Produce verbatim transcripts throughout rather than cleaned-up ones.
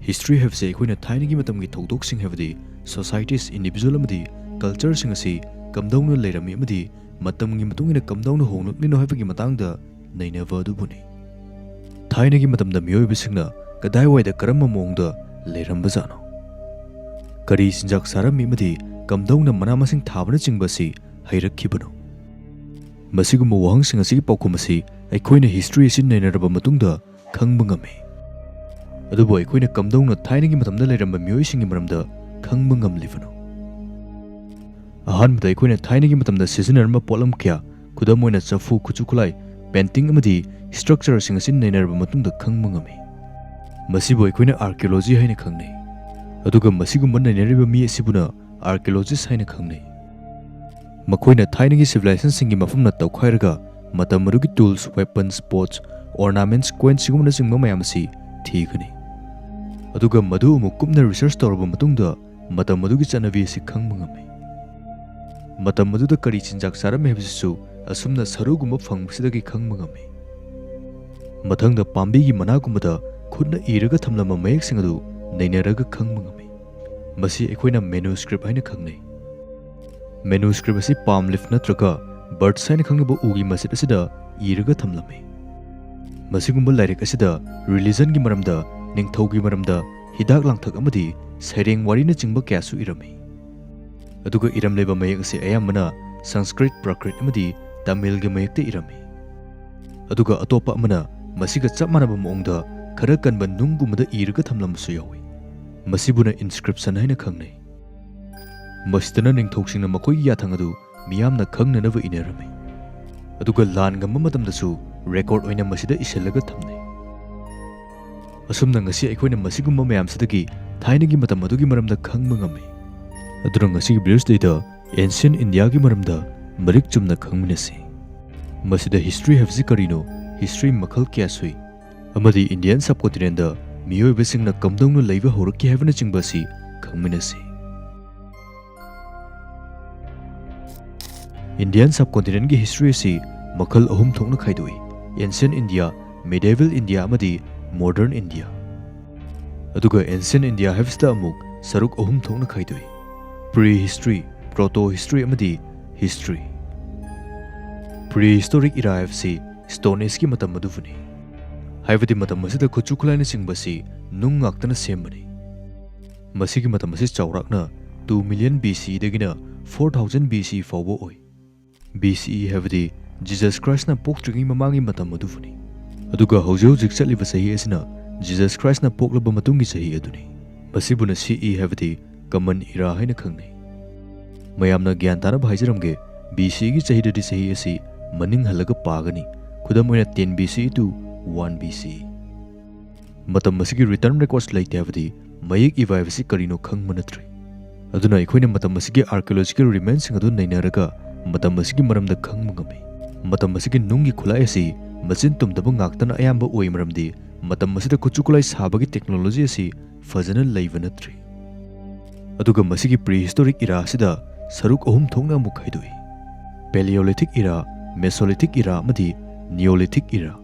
History ꯍꯥꯏꯕꯁꯤ ꯑꯩꯈꯣꯏꯅ ꯊꯥꯏꯅꯒꯤ ꯃꯇꯝꯒꯤ ꯊꯧꯗꯣꯛꯁꯤꯡ, ꯍꯥꯏꯕꯗꯤ societies, individual ꯑꯃꯗꯤ cultureꯁꯤꯡ ꯑꯁꯤ ꯀꯝꯗꯧꯅ ꯂꯩꯔꯝꯃꯤ ꯑꯃꯗꯤ ꯃꯇꯝꯒꯤ ꯃꯇꯨꯡ ꯏꯟꯅ ꯀꯝꯗꯧꯅ ꯍꯣꯡꯂꯛꯂꯤꯅꯣ ꯍꯥꯏꯕꯒꯤ ꯃꯇꯥꯡꯗ ꯅꯩꯅꯕ ꯑꯗꯨꯕꯨꯅꯤ꯫ ꯊꯥꯏꯅꯒꯤ ꯃꯇꯝꯗ ꯃꯤꯑꯣꯏꯕꯁꯤꯡꯅ ꯀꯗꯥꯏꯋꯥꯏꯗ ꯀꯔꯝꯕ ꯃꯑꯣꯡꯗ ꯂꯩꯔꯝꯕꯖꯥꯠꯅꯣ? ꯀꯔꯤ ꯆꯤꯟꯖꯥꯛ ꯆꯥꯔꯝꯃꯤ ꯑꯃꯗꯤ ꯀꯝꯗꯧꯅ ꯃꯅꯥ ꯃꯁꯤꯡ ꯊꯥꯕꯅꯆꯤꯡꯕ ꯑꯁꯤ ꯍꯩꯔꯛꯈꯤꯕꯅꯣ? ꯃꯁꯤꯒꯨꯝꯕ ꯋꯥꯍꯪꯁꯤꯡ ꯑꯁꯤꯒꯤ ꯄꯥꯎꯈꯨꯝ ꯑꯁꯤ ꯑꯩꯈꯣꯏꯅ history ꯑꯁꯤ ꯅꯩꯅꯔꯕ ꯃꯇꯨꯡꯗ ꯈꯪꯕ ꯉꯝꯃꯤ꯫ ꯑꯗꯨꯕꯨ ꯑꯩꯈꯣꯏꯅ ꯀꯝꯗꯧꯅ ꯊꯥꯏꯅꯒꯤ ꯃꯇꯝꯗ ꯂꯩꯔꯝꯕ ꯃꯤꯑꯣꯏꯁꯤꯡꯒꯤ ꯃꯔꯝꯗ ꯈꯪꯕ ꯉꯝꯂꯤꯕꯅꯣ? ꯑꯍꯥꯟꯕꯗ, ꯑꯩꯈꯣꯏꯅ ꯊꯥꯏꯅꯒꯤ ꯃꯇꯝꯗ ꯁꯤꯖꯤꯟꯅꯔꯝꯕ ꯄꯣꯠꯂꯝ ꯀꯌꯥ, ꯈꯨꯗꯝ ꯑꯣꯏꯅ ꯆꯐꯨ, ꯈꯨꯠꯁꯨ ꯈꯨꯠꯂꯥꯏ, painting ꯑꯃꯗꯤ structureꯁꯤꯡ ꯑꯁꯤ ꯅꯩꯅꯔꯕ ꯃꯇꯨꯡꯗ ꯈꯪꯕ ꯉꯝꯃꯤ꯫ ꯃꯁꯤꯕꯨ ꯑꯩꯈꯣꯏꯅ archaeology ꯍꯥꯏꯅ ꯈꯪꯅꯩ꯫ ꯑꯗꯨꯒ ꯃꯁꯤꯒꯨꯝꯕ ꯅꯩꯅꯔꯤꯕ ꯃꯤ ꯑꯁꯤꯕꯨꯅ archaeologist ꯍꯥꯏꯅ ꯈꯪꯅꯩ꯫ ꯃꯈꯣꯏꯅ ꯊꯥꯏꯅꯒꯤ civilizationꯁꯤꯡꯒꯤ ꯃꯐꯝꯅ ꯇꯧꯈꯥꯏꯔꯒ ꯃꯇꯝ ꯑꯗꯨꯒꯤ tools, weapons, pots, ornaments, coins ꯁꯤꯒꯨꯝꯕꯅꯆꯤꯡꯕ ꯃꯌꯥꯝ ꯑꯁꯤ ꯊꯤꯒꯅꯤ꯫ ꯑꯗꯨꯒ ꯃꯗꯨ ꯑꯃꯨꯛ ꯀꯨꯞꯅ research ꯇꯧꯔꯕ ꯃꯇꯨꯡꯗ ꯃꯇꯝ ꯑꯗꯨꯒꯤ ꯆꯠꯅꯕꯤ ꯑꯁꯤ ꯈꯪꯕ ꯉꯝꯃꯤ꯫ ꯃꯇꯝ ꯑꯗꯨꯗ ꯀꯔꯤ ꯆꯤꯟꯖꯥꯛ ꯆꯥꯔꯝꯃꯤ ꯍꯥꯏꯕꯁꯤꯁꯨ ꯑꯁꯨꯝꯅ ꯁꯔꯨꯒꯨꯝꯕ ꯐꯪꯕꯁꯤꯗꯒꯤ ꯈꯪꯕ ꯉꯝꯃꯤ꯫ ꯃꯊꯪꯗ, ꯄꯥꯝꯕꯤꯒꯤ ꯃꯅꯥꯒꯨꯝꯕꯗ ꯈꯨꯠꯅ ꯏꯔꯒ ꯊꯝꯂꯝꯕ ꯃꯌꯦꯛꯁꯤꯡ ꯑꯗꯨ ꯅꯩꯅꯔꯒ ꯈꯪꯕ ꯉꯝꯃꯤ꯫ ꯃꯁꯤ ꯑꯩꯈꯣꯏꯅ manuscript ꯍꯥꯏꯅ ꯈꯪꯅꯩ꯫ Manuscript ꯑꯁꯤ palm leaf ꯅꯠꯇ꯭ꯔꯒ birch ꯍꯥꯏꯅ ꯈꯪꯅꯕ ꯎꯒꯤ ꯃꯆꯦꯠ ꯑꯁꯤꯗ ꯏꯔꯒ ꯊꯝꯂꯝꯃꯤ꯫ ꯃꯁꯤꯒꯨꯝꯕ ꯂꯥꯏꯔꯤꯛ ꯑꯁꯤꯗ religionꯒꯤ ꯃꯔꯝꯗ, ꯅꯤꯡꯊꯧꯒꯤ ꯃꯔꯝꯗ, ꯍꯤꯗꯥꯛ ꯂꯥꯡꯊꯛ ꯑꯃꯗꯤ ꯁꯩꯔꯦꯡ ꯋꯥꯔꯤꯅꯆꯤꯡꯕ ꯀꯌꯥꯁꯨ ꯏꯔꯝꯃꯤ꯫ ꯑꯗꯨꯒ ꯏꯔꯝꯂꯤꯕ ꯃꯌꯦꯛ ꯑꯁꯤ ꯑꯌꯥꯝꯕꯅ Sanskrit, Prakrit ꯑꯃꯗꯤ Tamilꯒꯤ ꯃꯌꯦꯛꯇ ꯏꯔꯝꯃꯤ꯫ ꯑꯗꯨꯒ ꯑꯇꯣꯞꯄ ꯑꯃꯅ ꯃꯁꯤꯒ ꯆꯞ ꯃꯥꯟꯅꯕ ꯃꯑꯣꯡꯗ ꯈꯔ ꯀꯟꯕ ꯅꯨꯡꯒꯨꯝꯕꯗ ꯏꯔꯒ ꯊꯝꯂꯝꯕꯁꯨ ꯌꯥꯎꯏ꯫ ꯃꯁꯤꯕꯨꯅ inscription ꯍꯥꯏꯅ ꯈꯪꯅꯩ꯫ ꯃꯁꯤꯗꯅ ꯅꯤꯡꯊꯧꯁꯤꯡꯅ ꯃꯈꯣꯏꯒꯤ ꯌꯥꯊꯪ ꯑꯗꯨ ꯃꯤꯌꯥꯝꯅ ꯈꯪꯅꯅꯕ ꯏꯅꯔꯝꯃꯤ꯫ ꯑꯗꯨꯒ ꯂꯥꯟ ꯉꯝꯕ ꯃꯇꯝꯗꯁꯨ record ꯑꯣꯏꯅ ꯃꯁꯤꯗ ꯏꯁꯤꯜꯂꯒ ꯊꯝꯅꯩ꯫ ꯑꯁꯨꯝꯅ ꯉꯁꯤ ꯑꯩꯈꯣꯏꯅ ꯃꯁꯤꯒꯨꯝꯕ ꯃꯌꯥꯝꯁꯤꯗꯒꯤ ꯊꯥꯏꯅꯒꯤ ꯃꯇꯝ ꯑꯗꯨꯒꯤ ꯃꯔꯝꯗ ꯈꯪꯕ ꯉꯝꯃꯤ꯫ ꯑꯗꯨꯅ ꯉꯁꯤꯒꯤ videoꯁꯤꯗꯩꯗ ancient Indiaꯒꯤ ꯃꯔꯝꯗ ꯃꯔꯤꯛ ꯆꯨꯝꯅ ꯈꯪꯃꯤꯟꯅꯁꯤ꯫ ꯃꯁꯤꯗ history ꯍꯥꯏꯕꯁꯤ ꯀꯔꯤꯅꯣ, history ꯃꯈꯜ ꯀꯌꯥ ꯁꯨꯏ, ꯑꯃꯗꯤ Indian subcontinentꯗ ꯃꯤꯑꯣꯏꯕꯁꯤꯡꯅ ꯀꯝꯗꯧꯅ ꯂꯩꯕ ꯍꯧꯔꯛꯈꯤ ꯍꯥꯏꯕꯅꯆꯤꯡꯕ ꯑꯁꯤ ꯈꯪꯃꯤꯟꯅꯁꯤ꯫ Indian subcontinentꯀꯤ history ꯑꯁꯤ ꯃꯈꯜ ꯑꯍꯨꯝ ꯊꯣꯛꯅ ꯈꯥꯏꯗꯣꯛꯏ: ancient India, medieval India ꯑꯃꯗꯤ modern India꯫ ꯑꯗꯨꯒ Ancient India ꯍꯥꯏꯕꯁꯤꯗ ꯑꯃꯨꯛ ꯁꯔꯨꯛ ꯑꯍꯨꯝ ꯊꯣꯛꯅ ꯈꯥꯏꯗꯣꯛꯏ: Prehistory, Protohistory ꯑꯃꯗꯤ History꯫ Prehistoric Era ꯍꯥꯏꯕꯁꯤ Stone Ageꯀꯤ ꯃꯇꯝ ꯑꯗꯨꯕꯨꯅꯤ꯫ ꯍꯥꯏꯕꯗꯤ ꯃꯇꯝ ꯑꯁꯤꯗ ꯈꯨꯠꯁꯨ ꯈꯨꯠꯂꯥꯏꯅꯆꯤꯡꯕ ꯑꯁꯤ ꯅꯨꯡ ꯉꯥꯛꯇꯅ ꯁꯦꯝꯕꯅꯤ꯫ ꯃꯁꯤꯒꯤ ꯃꯇꯝ ꯑꯁꯤ ꯆꯥꯎꯔꯥꯛꯅ two million B C ꯗꯒꯤꯅ four thousand B C ꯐꯥꯎꯕ ꯑꯣꯏ꯫ B C E ꯍꯥꯏꯕꯗꯤ Jesus Christꯅ ꯄꯣꯛꯇ꯭ꯔꯤꯉꯩ ꯃꯃꯥꯡꯒꯤ ꯃꯇꯝ ꯑꯗꯨꯕꯨꯅꯤ꯫ ꯑꯗꯨꯒ ꯍꯧꯖꯤꯛ ꯍꯧꯖꯤꯛ ꯆꯠꯂꯤꯕ ꯆꯍꯤ ꯑꯁꯤꯅ Jesus Christꯅ ꯄꯣꯛꯂꯕ ꯃꯇꯨꯡꯒꯤ ꯆꯍꯤ ꯑꯗꯨꯅꯤ꯫ ꯃꯁꯤꯕꯨꯅ C E ꯍꯥꯏꯕꯗꯤ Common Era ꯍꯥꯏꯅ ꯈꯪꯅꯩ꯫ ꯃꯌꯥꯝꯅ ꯒ꯭ꯌꯥꯟ ꯇꯥꯅꯕ ꯍꯥꯏꯖꯔꯝꯒꯦ, B C ꯒꯤ ꯆꯍꯤꯗꯗꯤ ꯆꯍꯤ ꯑꯁꯤ ꯃꯅꯤꯡ ꯍꯜꯂꯒ ꯄꯥꯒꯅꯤ꯫ ꯈꯨꯗꯝ ꯑꯣꯏꯅ, ten B C to one B C꯫ ꯃꯇꯝ ꯑꯁꯤꯒꯤ written records ꯂꯩꯇꯦ ꯍꯥꯏꯕꯗꯤ ꯃꯌꯦꯛ ꯏꯕ ꯍꯥꯏꯕꯁꯤ ꯀꯔꯤꯅꯣ ꯈꯪꯕ ꯅꯠꯇ꯭ꯔꯤ꯫ ꯑꯗꯨꯅ ꯑꯩꯈꯣꯏꯅ ꯃꯇꯝ ꯑꯁꯤꯒꯤ archaeological remaindsꯁꯤꯡ ꯑꯗꯨ ꯅꯩꯅꯔꯒ ꯃꯇꯝ ꯑꯁꯤꯒꯤ ꯃꯔꯝꯗ ꯈꯪꯕ ꯉꯝꯃꯤ꯫ ꯃꯇꯝ ꯑꯁꯤꯒꯤ ꯅꯨꯡꯒꯤ ꯈꯨꯠꯂꯥꯏ ꯑꯁꯤ ꯃꯆꯤꯟ ꯇꯨꯝꯗꯕ ꯉꯥꯛꯇꯅ ꯑꯌꯥꯝꯕ ꯑꯣꯏ, ꯃꯔꯝꯗꯤ ꯃꯇꯝ ꯑꯁꯤꯗ ꯈꯨꯠꯁꯨ ꯈꯨꯠꯂꯥꯏ ꯁꯥꯕꯒꯤ technology ꯑꯁꯤ ꯐꯖꯅ ꯂꯩꯕ ꯅꯠꯇ꯭ꯔꯤ꯫ ꯑꯗꯨꯒ ꯃꯁꯤꯒꯤ prehistoric era ꯑꯁꯤꯗ ꯁꯔꯨꯛ ꯑꯍꯨꯝ ꯊꯣꯛꯅ ꯑꯃꯨꯛ ꯈꯥꯏꯗꯣꯛꯏ: Paleolithic Era, Mesolithic Era ꯑꯃꯗꯤ Neolithic Era꯫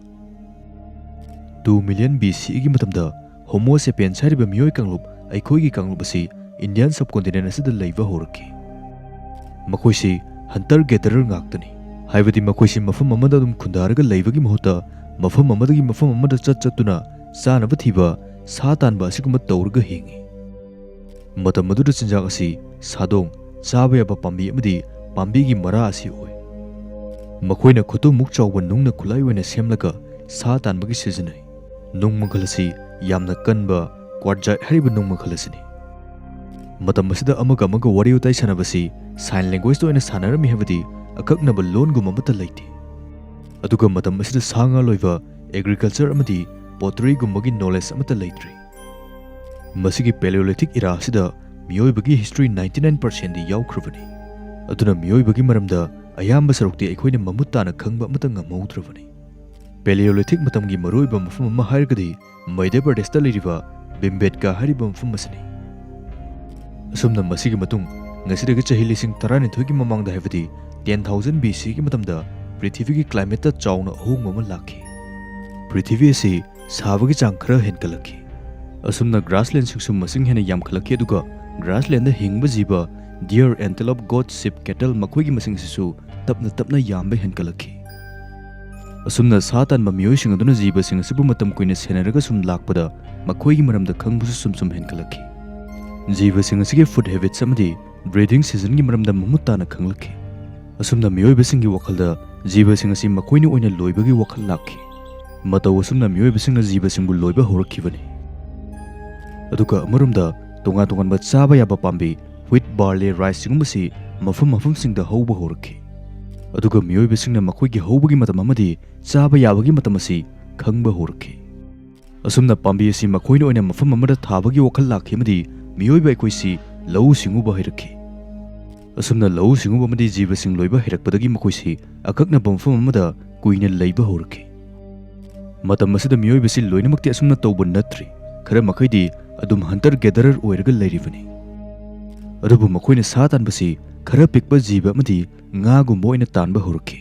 Two million B C ꯒꯤ ꯃꯇꯝꯗ Homo sapiens ꯍꯥꯏꯔꯤꯕ ꯃꯤꯑꯣꯏ ꯀꯥꯡꯂꯨꯞ, ꯑꯩꯈꯣꯏꯒꯤ ꯀꯥꯡꯂꯨꯞ ꯑꯁꯤ Indian subcontinent ꯑꯁꯤꯗ ꯂꯩꯕ ꯍꯧꯔꯛꯈꯤ꯫ ꯃꯈꯣꯏꯁꯤ hunter gatherer ꯉꯥꯛꯇꯅꯤ꯫ ꯍꯥꯏꯕꯗꯤ ꯃꯈꯣꯏꯁꯤ ꯃꯐꯝ ꯑꯃꯗ ꯑꯗꯨꯝ ꯈꯨꯟꯗꯥꯔꯒ ꯂꯩꯕꯒꯤ ꯃꯍꯨꯠꯇ ꯃꯐꯝ ꯑꯃꯗꯒꯤ ꯃꯐꯝ ꯑꯃꯗ ꯆꯠ ꯆꯠꯇꯨꯅ ꯆꯥꯅꯕ ꯊꯤꯕ, ꯁꯥ ꯇꯥꯟꯕ ꯑꯁꯤꯒꯨꯝꯕ ꯇꯧꯔꯒ ꯍꯤꯡꯉꯤ꯫ ꯃꯇꯝ ꯑꯗꯨꯗ ꯆꯤꯟꯖꯥꯛ ꯑꯁꯤ ꯁꯥꯗꯣꯡ, ꯆꯥꯕ ꯌꯥꯕ ꯄꯥꯝꯕꯤ ꯑꯃꯗꯤ ꯄꯥꯝꯕꯤꯒꯤ ꯃꯔꯥ ꯑꯁꯤ ꯑꯣꯏ꯫ ꯃꯈꯣꯏꯅ ꯈꯨꯇꯨꯝꯃꯨꯛ ꯆꯥꯎꯕ ꯅꯨꯡꯅ ꯈꯨꯠꯂꯥꯏ ꯑꯣꯏꯅ ꯁꯦꯝꯂꯒ ꯁꯥ ꯇꯥꯟꯕꯒꯤ ꯁꯤꯖꯤꯟꯅꯩ꯫ ꯅꯨꯡ ꯃꯈꯜ ꯑꯁꯤ ꯌꯥꯝꯅ ꯀꯟꯕ quartzite ꯍꯥꯏꯔꯤꯕ ꯅꯨꯡ ꯃꯈꯜ ꯑꯁꯤꯅꯤ꯫ ꯃꯇꯝ ꯑꯁꯤꯗ ꯑꯃꯒ ꯑꯃꯒ ꯋꯥꯔꯤ ꯋꯥꯇꯥꯏ ꯁꯥꯟꯅꯕꯁꯤ sign languageꯇ ꯑꯣꯏꯅ ꯁꯥꯟꯅꯔꯝꯃꯤ, ꯍꯥꯏꯕꯗꯤ ꯑꯀꯛꯅꯕ ꯂꯣꯟꯒꯨꯝꯕ ꯑꯃꯠꯇ ꯂꯩꯇꯦ꯫ ꯑꯗꯨꯒ ꯃꯇꯝ ꯑꯁꯤꯗ ꯁꯥ ꯉꯥ ꯂꯣꯏꯕ, agriculture ꯑꯃꯗꯤ potteryꯒꯨꯝꯕꯒꯤ knowledge ꯑꯃꯠꯇ ꯂꯩꯇ꯭ꯔꯤ꯫ ꯃꯁꯤꯒꯤ Paleolithic era ꯑꯁꯤꯗ ꯃꯤꯑꯣꯏꯕꯒꯤ history ninety nine percentꯗꯤ ꯌꯥꯎꯈ꯭ꯔꯕꯅꯤ꯫ ꯑꯗꯨꯅ ꯃꯤꯑꯣꯏꯕꯒꯤ ꯃꯔꯝꯗ ꯑꯌꯥꯝꯕ ꯁꯔꯨꯛꯇꯤ ꯑꯩꯈꯣꯏꯅ ꯃꯃꯨꯠ ꯇꯥꯅ ꯈꯪꯕ ꯑꯃꯠꯇ ꯉꯝꯍꯧꯗ꯭ꯔꯕꯅꯤ꯫ Paleolithic ꯃꯇꯝꯒꯤ ꯃꯔꯨꯑꯣꯏꯕ ꯃꯐꯝ ꯑꯃ ꯍꯥꯏꯔꯒꯗꯤ ꯃꯙ꯭ꯌ ꯄ꯭ꯔꯗꯦꯁꯇ ꯂꯩꯔꯤꯕ ꯚꯤꯝꯕꯦꯠꯀꯥ ꯍꯥꯏꯔꯤꯕ ꯃꯐꯝ ꯑꯁꯤꯅꯤ꯫ ꯑꯁꯨꯝꯅ ꯃꯁꯤꯒꯤ ꯃꯇꯨꯡ ꯉꯁꯤꯗꯒꯤ ꯆꯍꯤ ꯂꯤꯁꯤꯡ ꯇꯔꯥꯅꯤꯊꯣꯏꯒꯤ ꯃꯃꯥꯡꯗ, ꯍꯥꯏꯕꯗꯤ ten thousand B C ꯒꯤ ꯃꯇꯝꯗ ꯄ꯭ꯔꯤꯊꯤꯕꯤꯒꯤ climateꯇ ꯆꯥꯎꯅ ꯑꯍꯣꯡꯕ ꯑꯃ ꯂꯥꯛꯈꯤ꯫ ꯄ꯭ꯔꯤꯊꯤꯕꯤ ꯑꯁꯤ ꯁꯥꯕꯒꯤ ꯆꯥꯡ ꯈꯔ ꯍꯦꯟꯒꯠꯂꯛꯈꯤ꯫ ꯑꯁꯨꯝꯅ ꯒ꯭ꯔꯥꯁꯂꯦꯟꯁꯤꯡꯁꯨ ꯃꯁꯤꯡ ꯍꯦꯟꯅ ꯌꯥꯝꯈꯠꯂꯛꯈꯤ, ꯑꯗꯨꯒ ꯒ꯭ꯔꯥꯁꯂꯦꯟꯗ ꯍꯤꯡꯕ ꯖꯤꯕ, deer, antelope, goat, sheep, cattle, ꯃꯈꯣꯏꯒꯤ ꯃꯁꯤꯡ ꯑꯁꯤꯁꯨ ꯇꯞꯅ ꯇꯞꯅ ꯌꯥꯝꯕ ꯍꯦꯟꯒꯠꯂꯛꯈꯤ꯫ ꯑꯁꯨꯝꯅ ꯁꯥ ꯇꯥꯟꯕ ꯃꯤꯑꯣꯏꯁꯤꯡ ꯑꯗꯨꯅ ꯖꯤꯕꯁꯤꯡ ꯑꯁꯤꯕꯨ ꯃꯇꯝ ꯀꯨꯏꯅ ꯁꯦꯟꯅꯔꯒ ꯁꯨꯝ ꯂꯥꯛꯄꯗ ꯃꯈꯣꯏꯒꯤ ꯃꯔꯝꯗ ꯈꯪꯕꯁꯨ ꯁꯨꯝ ꯁꯨꯝ ꯍꯦꯟꯒꯠꯂꯛꯈꯤ꯫ ꯖꯤꯕꯁꯤꯡ ꯑꯁꯤꯒꯤ food habits ꯑꯃꯗꯤ breeding seasonꯒꯤ ꯃꯔꯝꯗ ꯃꯃꯨꯠ ꯇꯥꯅ ꯈꯪꯂꯛꯈꯤ꯫ ꯑꯁꯨꯝꯅ ꯃꯤꯑꯣꯏꯕꯁꯤꯡꯒꯤ ꯋꯥꯈꯜꯗ ꯖꯤꯕꯁꯤꯡ ꯑꯁꯤ ꯃꯈꯣꯏꯅ ꯑꯣꯏꯅ ꯂꯣꯏꯕꯒꯤ ꯋꯥꯈꯜ ꯂꯥꯛꯈꯤ꯫ ꯃꯇꯧ ꯑꯁꯨꯝꯅ ꯃꯤꯑꯣꯏꯕꯁꯤꯡꯅ ꯖꯤꯕꯁꯤꯡꯕꯨ ꯂꯣꯏꯕ ꯍꯧꯔꯛꯈꯤꯕꯅꯤ꯫ ꯑꯗꯨꯒ ꯑꯃꯔꯣꯝꯗ ꯇꯣꯉꯥꯟ ꯇꯣꯉꯥꯟꯕ ꯆꯥꯕ ꯌꯥꯕ ꯄꯥꯝꯕꯤ, wheat, barley, riceꯁꯤꯒꯨꯝꯕꯁꯤ ꯃꯐꯝ ꯃꯐꯝꯁꯤꯡꯗ ꯍꯧꯕ ꯍꯧꯔꯛꯈꯤ꯫ ꯑꯗꯨꯒ ꯃꯤꯑꯣꯏꯕꯁꯤꯡꯅ ꯃꯈꯣꯏꯒꯤ ꯍꯧꯕꯒꯤ ꯃꯇꯝ ꯑꯃꯗꯤ ꯆꯥꯕ ꯌꯥꯕꯒꯤ ꯃꯇꯝ ꯑꯁꯤ ꯈꯪꯕ ꯍꯧꯔꯛꯈꯤ꯫ ꯑꯁꯨꯝꯅ ꯄꯥꯝꯕꯤ ꯑꯁꯤ ꯃꯈꯣꯏꯅ ꯑꯣꯏꯅ ꯃꯐꯝ ꯑꯃꯗ ꯊꯥꯕꯒꯤ ꯋꯥꯈꯜ ꯂꯥꯛꯈꯤ ꯑꯃꯗꯤ ꯃꯤꯑꯣꯏꯕ ꯑꯩꯈꯣꯏꯁꯤ ꯂꯧꯎ ꯁꯤꯡꯎꯕ ꯍꯩꯔꯛꯈꯤ꯫ ꯑꯁꯨꯝꯅ ꯂꯧꯎ ꯁꯤꯡꯎꯕ ꯑꯃꯗꯤ ꯖꯤꯕꯁꯤꯡ ꯂꯣꯏꯕ ꯍꯩꯔꯛꯄꯗꯒꯤ ꯃꯈꯣꯏꯁꯤ ꯑꯀꯛꯅꯕ ꯃꯐꯝ ꯑꯃꯗ ꯀꯨꯏꯅ ꯂꯩꯕ ꯍꯧꯔꯛꯈꯤ꯫ ꯃꯇꯝ ꯑꯁꯤꯗ ꯃꯤꯑꯣꯏꯕꯁꯤ ꯂꯣꯏꯅꯃꯛꯇꯤ ꯑꯁꯨꯝꯅ ꯇꯧꯕ ꯅꯠꯇ꯭ꯔꯤ꯫ ꯈꯔ ꯃꯈꯩꯗꯤ ꯑꯗꯨꯝ hunter gatherer ꯑꯣꯏꯔꯒ ꯂꯩꯔꯤꯕꯅꯤ꯫ ꯑꯗꯨꯕꯨ ꯃꯈꯣꯏꯅ ꯁꯥ ꯇꯥꯟꯕꯁꯤ ꯈꯔ ꯄꯤꯛꯄ ꯖꯤꯕ ꯑꯃꯗꯤ ꯉꯥꯒꯨꯝꯕ ꯑꯣꯏꯅ ꯇꯥꯟꯕ ꯍꯧꯔꯛꯈꯤ꯫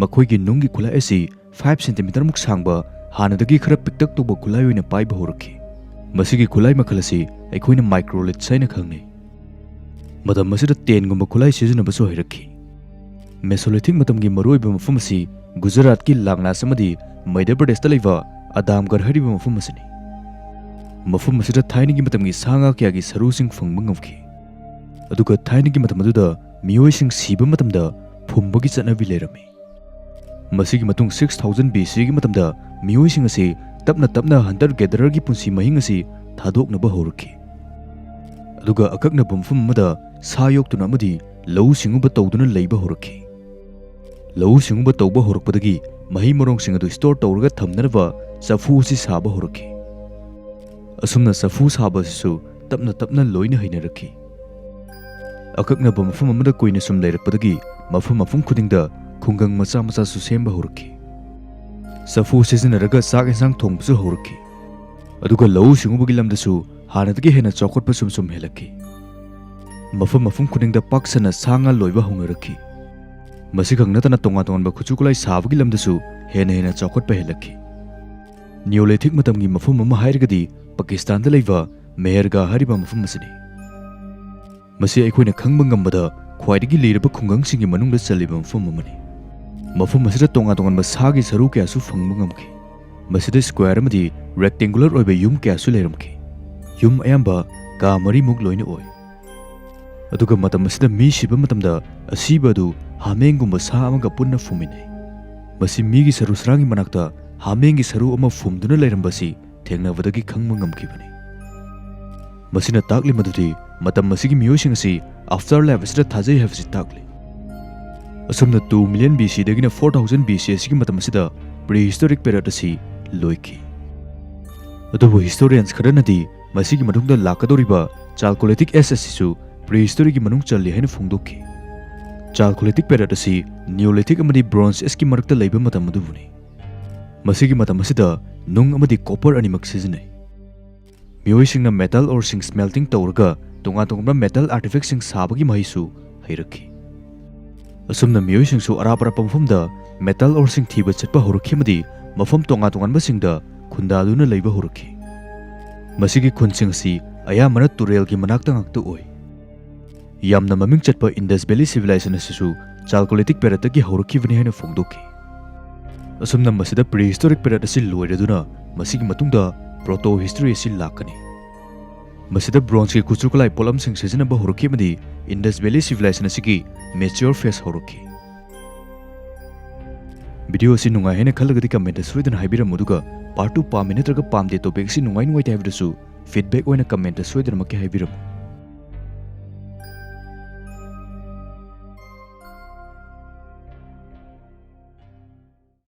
ꯃꯈꯣꯏꯒꯤ ꯅꯨꯡꯒꯤ ꯈꯨꯠꯂꯥꯏ ꯑꯁꯤ five centimeterꯃꯨꯛ ꯁꯥꯡꯕ, ꯍꯥꯟꯅꯗꯒꯤ ꯈꯔ ꯄꯤꯛꯇꯛ ꯇꯧꯕ ꯈꯨꯠꯂꯥꯏ ꯑꯣꯏꯅ ꯄꯥꯏꯕ ꯍꯧꯔꯛꯈꯤ꯫ ꯃꯁꯤꯒꯤ ꯈꯨꯠꯂꯥꯏ ꯃꯈꯜ ꯑꯁꯤ ꯑꯩꯈꯣꯏꯅ microliths ꯍꯥꯏꯅ ꯈꯪꯅꯩ꯫ ꯃꯇꯝ ꯑꯁꯤꯗ ꯇꯦꯟꯒꯨꯝꯕ ꯈꯨꯠꯂꯥꯏ ꯁꯤꯖꯤꯟꯅꯕꯁꯨ ꯍꯩꯔꯛꯈꯤ꯫ Mesolithic ꯃꯇꯝꯒꯤ ꯃꯔꯨꯑꯣꯏꯕ ꯃꯐꯝ ꯑꯁꯤ ꯒꯨꯖꯔꯥꯠꯀꯤ ꯂꯥꯡꯂꯥꯁ ꯑꯃꯗꯤ ꯃꯙ꯭ꯌ ꯄ꯭ꯔꯗꯦꯁꯇ ꯂꯩꯕ ꯑꯗꯥꯝꯒꯔ ꯍꯥꯏꯔꯤꯕ ꯃꯐꯝ ꯑꯁꯤꯅꯤ꯫ ꯃꯐꯝ ꯑꯁꯤꯗ ꯊꯥꯏꯅꯒꯤ ꯃꯇꯝꯒꯤ ꯁꯥ ꯉꯥ ꯀꯌꯥꯒꯤ ꯁꯔꯨꯁꯤꯡ ꯐꯪꯕ ꯉꯝꯈꯤ꯫ ꯑꯗꯨꯒ ꯊꯥꯏꯅꯒꯤ ꯃꯇꯝ ꯑꯗꯨꯗ ꯃꯤꯑꯣꯏꯁꯤꯡ ꯁꯤꯕ ꯃꯇꯝꯗ ꯐꯨꯝꯕꯒꯤ ꯆꯠꯅꯕꯤ ꯂꯩꯔꯝꯃꯤ꯫ ꯃꯁꯤꯒꯤ ꯃꯇꯨꯡ six thousand BCꯒꯤ ꯃꯇꯝꯗ ꯃꯤꯑꯣꯏꯁꯤꯡ ꯑꯁꯤ ꯇꯞꯅ ꯇꯞꯅ hunter gathererꯒꯤ ꯄꯨꯟꯁꯤ ꯃꯍꯤꯡ ꯑꯁꯤ ꯊꯥꯗꯣꯛꯅꯕ ꯍꯧꯔꯛꯈꯤ꯫ ꯑꯗꯨꯒ ꯑꯀꯛꯅꯕ ꯃꯐꯝ ꯑꯃꯗ ꯁꯥ ꯌꯣꯛꯇꯨꯅ ꯑꯃꯗꯤ ꯂꯧꯎ ꯁꯤꯡꯎꯕ ꯇꯧꯗꯨꯅ ꯂꯩꯕ ꯍꯧꯔꯛꯈꯤ꯫ ꯂꯧꯎ ꯁꯤꯡꯎꯕ ꯇꯧꯕ ꯍꯧꯔꯛꯄꯗꯒꯤ ꯃꯍꯩ ꯃꯔꯣꯡꯁꯤꯡ ꯑꯗꯨ store ꯇꯧꯔꯒ ꯊꯝꯅꯅꯕ ꯆꯐꯨ ꯑꯁꯤ ꯁꯥꯕ ꯍꯧꯔꯛꯈꯤ꯫ ꯑꯁꯨꯝꯅ ꯆꯐꯨ ꯁꯥꯕ ꯑꯁꯤꯁꯨ ꯇꯞꯅ ꯇꯞꯅ ꯂꯣꯏꯅ ꯍꯩꯅꯔꯛꯈꯤ꯫ ꯑꯀꯛꯅꯕ ꯃꯐꯝ ꯑꯃꯗ ꯀꯨꯏꯅ ꯁꯨꯝ ꯂꯩꯔꯛꯄꯗꯒꯤ ꯃꯐꯝ ꯃꯐꯝ ꯈꯨꯗꯤꯡꯗ ꯈꯨꯡꯒꯪ ꯃꯆꯥ ꯃꯆꯥꯁꯨ ꯁꯦꯝꯕ ꯍꯧꯔꯛꯈꯤ꯫ ꯆꯐꯨ ꯁꯤꯖꯤꯟꯅꯔꯒ ꯆꯥꯛ ꯌꯦꯟꯁꯥꯡ ꯊꯣꯡꯕꯁꯨ ꯍꯧꯔꯛꯈꯤ꯫ ꯑꯗꯨꯒ ꯂꯧꯎ ꯁꯤꯡꯎꯕꯒꯤ ꯂꯝꯗꯁꯨ ꯍꯥꯟꯅꯗꯒꯤ ꯍꯦꯟꯅ ꯆꯥꯎꯈꯠꯄ ꯁꯨꯝ ꯁꯨꯝ ꯍꯦꯜꯂꯛꯈꯤ꯫ ꯃꯐꯝ ꯃꯐꯝ ꯈꯨꯗꯤꯡꯗ ꯄꯥꯛ ꯁꯟꯅ ꯁꯥ ꯉꯥ ꯂꯣꯏꯕ ꯍꯧꯅꯔꯛꯈꯤ꯫ ꯃꯁꯤꯈꯛ ꯅꯠꯇꯅ ꯇꯣꯉꯥꯟ ꯇꯣꯉꯥꯟꯕ ꯈꯨꯠꯁꯨ ꯈꯨꯠꯂꯥꯏ ꯁꯥꯕꯒꯤ ꯂꯝꯗꯁꯨ ꯍꯦꯟꯅ ꯍꯦꯟꯅ ꯆꯥꯎꯈꯠꯄ ꯍꯦꯜꯂꯛꯈꯤ꯫ Neolithic ꯃꯇꯝꯒꯤ ꯃꯐꯝ ꯑꯃ ꯍꯥꯏꯔꯒꯗꯤ ꯄꯥꯀꯤꯁꯇꯥꯟꯗ ꯂꯩꯕ ꯃꯦꯍꯔꯒꯥ ꯍꯥꯏꯔꯤꯕ ꯃꯐꯝ ꯑꯁꯤꯅꯤ꯫ ꯃꯁꯤ ꯑꯩꯈꯣꯏꯅ ꯈꯪꯕ ꯉꯝꯕꯗ ꯈ꯭ꯋꯥꯏꯗꯒꯤ ꯂꯤꯔꯕ ꯈꯨꯡꯒꯪꯁꯤꯡꯒꯤ ꯃꯅꯨꯡꯗ ꯆꯜꯂꯤꯕ ꯃꯐꯝ ꯑꯃꯅꯤ꯫ ꯃꯐꯝ ꯑꯁꯤꯗ ꯇꯣꯉꯥꯟ ꯇꯣꯉꯥꯟꯕ ꯁꯥꯒꯤ ꯁꯔꯨ ꯀꯌꯥꯁꯨ ꯐꯪꯕ ꯉꯝꯈꯤ꯫ ꯃꯁꯤꯗ square ꯑꯃꯗꯤ rectangular ꯑꯣꯏꯕ ꯌꯨꯝ ꯀꯌꯥꯁꯨ ꯂꯩꯔꯝꯈꯤ꯫ ꯌꯨꯝ ꯑꯌꯥꯝꯕ ꯀꯥ ꯃꯔꯤꯃꯨꯛ ꯂꯣꯏꯅ ꯑꯣꯏ꯫ ꯑꯗꯨꯒ ꯃꯇꯝ ꯑꯁꯤꯗ ꯃꯤ ꯁꯤꯕ ꯃꯇꯝꯗ ꯑꯁꯤꯕ ꯑꯗꯨ ꯍꯥꯃꯦꯡꯒꯨꯝꯕ ꯁꯥ ꯑꯃꯒ ꯄꯨꯟꯅ ꯐꯨꯝꯃꯤꯟꯅꯩ꯫ ꯃꯁꯤ ꯃꯤꯒꯤ ꯁꯔꯨ ꯁꯔꯥꯡꯒꯤ ꯃꯅꯥꯛꯇ ꯍꯥꯃꯦꯡꯒꯤ ꯁꯔꯨ ꯑꯃ ꯐꯨꯝꯗꯨꯅ ꯂꯩꯔꯝꯕꯁꯤ ꯊꯦꯡꯅꯕꯗꯒꯤ ꯈꯪꯕ ꯉꯝꯈꯤꯕꯅꯤ꯫ ꯃꯁꯤꯅ ꯇꯥꯛꯂꯤ ꯃꯗꯨꯗꯤ ꯃꯇꯝ ꯑꯁꯤꯒꯤ ꯃꯤꯑꯣꯏꯁꯤꯡ ꯑꯁꯤ after life ꯑꯁꯤꯗ ꯊꯥꯖꯩ ꯍꯥꯏꯕꯁꯤ ꯇꯥꯛꯂꯤ꯫ ꯑꯁꯨꯝꯅ two million B C ꯗꯒꯤꯅ four thousand B C ꯑꯁꯤꯒꯤ ꯃꯇꯝ ꯑꯁꯤꯗ prehistoric period ꯑꯁꯤ ꯂꯣꯏꯈꯤ꯫ ꯑꯗꯨꯕꯨ historians ꯈꯔꯅꯗꯤ ꯃꯁꯤꯒꯤ ꯃꯇꯨꯡꯗ ꯂꯥꯛꯀꯗꯧꯔꯤꯕ Chalcolithic Age ꯑꯁꯤꯁꯨ prehistoryꯒꯤ ꯃꯅꯨꯡ ꯆꯜꯂꯤ ꯍꯥꯏꯅ ꯐꯣꯡꯗꯣꯛꯈꯤ꯫ Chalcolithic period ꯑꯁꯤ Neolithic ꯑꯃꯗꯤ Bronze Ageꯀꯤ ꯃꯔꯛꯇ ꯂꯩꯕ ꯃꯇꯝ ꯑꯗꯨꯕꯨꯅꯤ꯫ ꯃꯁꯤꯒꯤ ꯃꯇꯝ ꯑꯁꯤꯗ ꯅꯨꯡ ꯑꯃꯗꯤ copper ꯑꯅꯤꯃꯛ ꯁꯤꯖꯤꯟꯅꯩ꯫ ꯃꯤꯑꯣꯏꯁꯤꯡꯅ metal oreꯁꯤꯡ smelting ꯇꯧꯔꯒ ꯇꯣꯉꯥꯟ ꯇꯣꯉꯥꯟꯕ metal artifactꯁꯤꯡ ꯁꯥꯕꯒꯤ ꯃꯍꯩꯁꯨ ꯍꯩꯔꯛꯈꯤ꯫ ꯑꯁꯨꯝꯅ ꯃꯤꯑꯣꯏꯁꯤꯡꯁꯨ ꯑꯔꯥꯞ ꯑꯔꯥꯞꯄ ꯃꯐꯝꯗ metal oreꯁꯤꯡ ꯊꯤꯕ ꯆꯠꯄ ꯍꯧꯔꯛꯈꯤ ꯑꯃꯗꯤ ꯃꯐꯝ ꯇꯣꯉꯥꯟ ꯇꯣꯉꯥꯟꯕꯁꯤꯡꯗ ꯈꯨꯟꯗꯥꯗꯨꯅ ꯂꯩꯕ ꯍꯧꯔꯛꯈꯤ꯫ ꯃꯁꯤꯒꯤ ꯈꯨꯟꯁꯤꯡ ꯑꯁꯤ ꯑꯌꯥꯝꯕꯅ ꯇꯨꯔꯦꯜꯒꯤ ꯃꯅꯥꯛꯇ ꯉꯥꯛꯇ ꯑꯣꯏ꯫ ꯌꯥꯝꯅ ꯃꯃꯤꯡ ꯆꯠꯄ Indus Valley Civilization ꯑꯁꯤꯁꯨ Chalcolithic periodꯇꯒꯤ ꯍꯧꯔꯛꯈꯤꯕꯅꯤ ꯍꯥꯏꯅ ꯐꯣꯡꯗꯣꯛꯈꯤ꯫ ꯑꯁꯨꯝꯅ ꯃꯁꯤꯗ prehistoric period ꯑꯁꯤ ꯂꯣꯏꯔꯗꯨꯅ ꯃꯁꯤꯒꯤ ꯃꯇꯨꯡꯗ proto history ꯑꯁꯤ ꯂꯥꯛꯀꯅꯤ꯫ ꯃꯁꯤꯗ bronzeꯀꯤ ꯈꯨꯠꯁꯨ ꯈꯨꯠꯂꯥꯏ ꯄꯣꯠꯂꯝꯁꯤꯡ ꯁꯤꯖꯤꯟꯅꯕ ꯍꯧꯔꯛꯈꯤ ꯑꯃꯗꯤ Indus Valley Civilization ꯑꯁꯤꯒꯤ mature phase ꯍꯧꯔꯛꯈꯤ꯫ Video ꯑꯁꯤ ꯅꯨꯡꯉꯥꯏ ꯍꯥꯏꯅ ꯈꯜꯂꯒꯗꯤ commentꯇ ꯁꯣꯏꯗꯅ ꯍꯥꯏꯕꯤꯔꯝꯃꯨ, ꯑꯗꯨꯒ part two ꯄꯥꯝꯃꯤ ꯅꯠꯇ꯭ꯔꯒ ꯄꯥꯝꯗꯦ, topic ꯑꯁꯤ ꯅꯨꯡꯉꯥꯏ ꯅꯨꯡꯉꯥꯏꯇꯦ ꯍꯥꯏꯕꯗꯨꯁꯨ feedback ꯑꯣꯏꯅ commentꯇ ꯁꯣꯏꯗꯅꯃꯛꯀꯤ ꯍꯥꯏꯕꯤꯔꯝꯃꯨ꯫